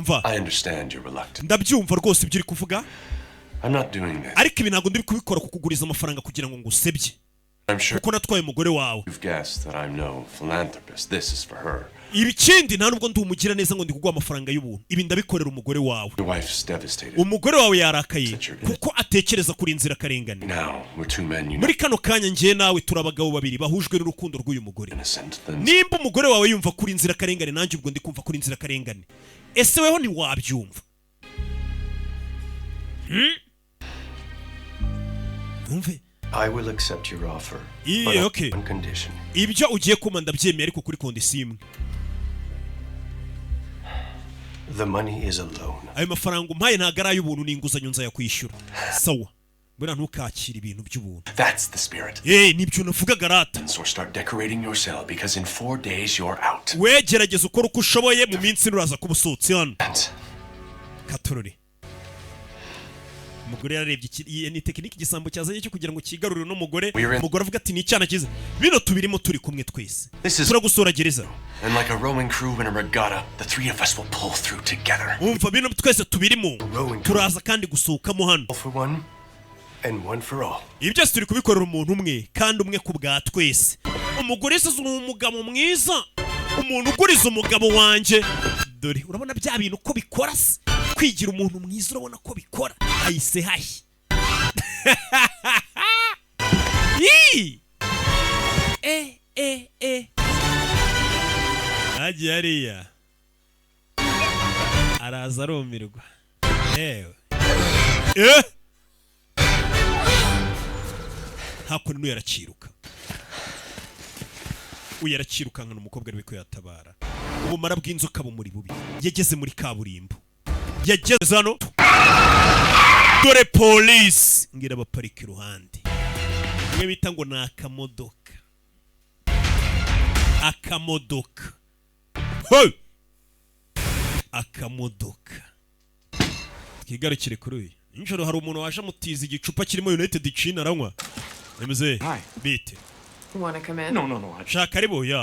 Mva. I understand your reluctance. Ndabyumva rwose ibyo uri kuvuga. I'm not doing this. Ariko ibi ntabwo ndi kubikora kukuguriza amafaranga kugira ngo ngusebye I'm sure kuko natwaye umugore wawe. you've guessed that I'm no philanthropist. This is for her. Ibi kindi, nta nubwo ndi umugira neza ngo ndi kuguha amafaranga y'ubuntu. Ibi ndabikorera umugore wawe. Your wife's devastated. Umugore wawe yarakaye kuko atekereza kuri inzirakarengane. Now, we're two men. Muri kano kanya, njye nawe turi abagabo babiri bahujwe n'urukundo rw'uyu mugore. Innocent. Then Nimba umugore wawe yumva kuri inzirakarengane, nanjye ubwo ndi kumva kuri inzirakarengane. Ese weho ntiwabyumva? Numve. I will accept your offer, but on one condition. Ibyo ugiye kumpa ndabyemeye, ariko kuri condition imwe. The money is a loan. Ayo mafaranga umpaye ntabwo ari ay'ubuntu, ni inguzanyo, nzayakwishyura. Sawa, buriya ntukakire ibintu by'ubuntu. That's the spirit. Nibyo navugaga rata. So start decorating your cell because in 4 days you're out. We gerageza ukora uko ushoboye, mu minsi ine uraza kuba usohotse hano. Katorore, umugore yararebye iyi ni tekinike igisambo cyazanye cyo kugira ngo kigarurire uno mugore. Umugore avuga ati: "Ni icyana cyiza." Bino tubirimo turi kumwe twese. This is Turagusura gereza. And like a rowing crew in a regatta, the three of us will pull through together. Umva, bino twese tubirimo, turaza kandi gusohokamo hano. For one and one for all. Ibi byose turi kubikorera umuntu umwe kandi umwe ku bwa twese. Umugore se ni umugabo mwiza, umuntu uguriza umugabo wanjye. Dore urabona bya bintu ko bikora se, kwigira umuntu mwiza, urabona ko bikora, ahise hashya. Yii! E e e, hagiye hariya, araza arumirwa. Ewe eh, hakuno n'uyu araciruka, uyu aracirukankana umukobwa ari ko yatabara. Ubumara bw'inzoka bumuri bubi. Yageze muri kaburimbo, yageze hano, dore polisi ngira baparika iruhande. Imwe bita ngo ni akamodoka, akamodoka. Hey! Akamodoka. Twigarukire kuri uyu. Nijoro hari umuntu waje amutiza igicupa kirimo United Gin, aranywa. Emuze, bite? You want to come in? No. Shaka, ari ya.